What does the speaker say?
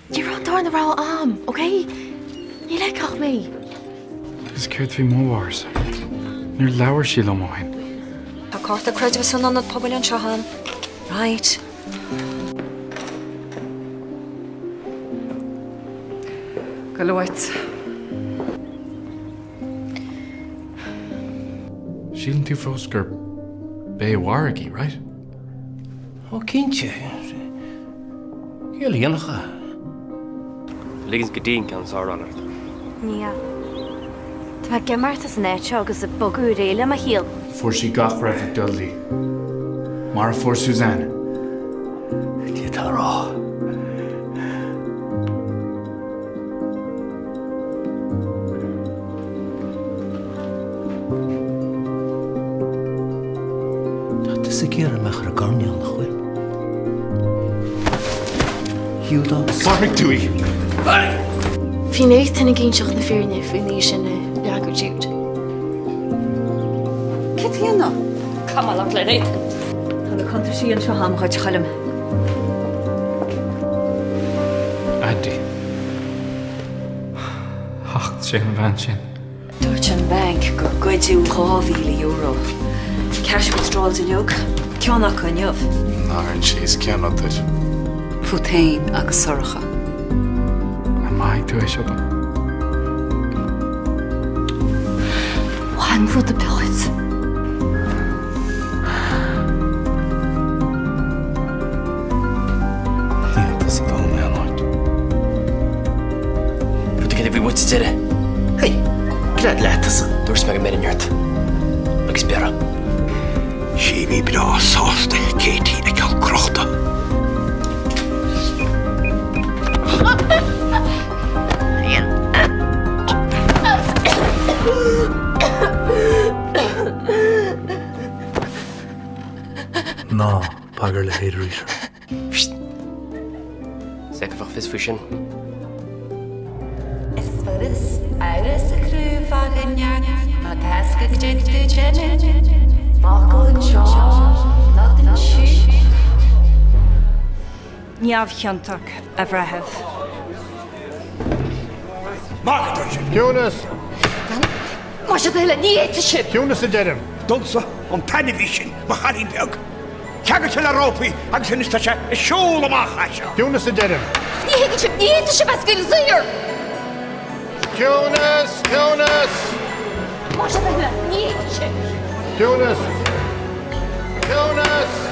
Ní raibh an darna rogha a'm, ok? Ní leigfeadh mé. Agus céard faoi mo mháthairsa? Níor labhair sí liom ó shin. Tá cárta creidmheasa an Ionad Pobail anseo a'm. Right. Go luath. Síleann tú fós gur b'é a mharaigh í, right? Ó cinnte. Cé a líonfadh é? Ligint go dtí an ceann is fearr ort. Níl. Tá mé ag imeacht as an áit seo agus ag bogadh ar aghaidh le mo shaol. Fuair sí gach raibh ag dul di. Mar a fuair Suzanne. Cad tá a rá? Tá tusa ag iarraidh mé a chur i gcoirnéal, nach bhfuil? Giúdás. Mharaigh tú í! Bhí Nathan ag inseacht na fírinne faoin oíche sin i leagadh Jude. Cé tí ná? Come on, le Nathan. Tá na cuntaisí anseo a'm dhuit, a Choilm. Addie. Thacht sé an bhean sin. Dúirt an banc gur goideadh €2,000. Cash withdrawals inniu, ceann acu inniu. Tharraing síos ceann duit. Fút féin agus Sorcha. An maithfidh tú é seo dom? Mhaith an rud a bheadh duit. Níl tusa dul in aon áit. Rud éigin a bhí uait sa deireadh. Hey, cad leat tusa? Dúirt mé go mbeirfinn ort. Agus bearradh. Sí bhí breá sásta Katie a fheiceáil crochta. Ná bagair a leithéid arís orm. Is ag bheadh fios faoi sin. Is furas amhras a chruthú againne má tá go dtug tú déanamh focal anseo nod ansiúd. Neamhchiontach, a Bhreithimh. Maith go dtuig sibh. Ciúnas! Más ea tuilleadh, ní fhéadfaidh sibh! Ciúnas a deirim! Domsa an t-ainmhí sin, mo chailín beag. Ceangailte le rópaí agus anois tá sé ag siúl amach as seo. Ciúnas a deirim! Ní thuigeann sibh, ní fhéadfaidh sibh é a scaoileadh saor! Ciúnas! Ciúnas! Más ea tuilleadh, ní fhéadfaidh sibh! Ciúnas! Ciúnas!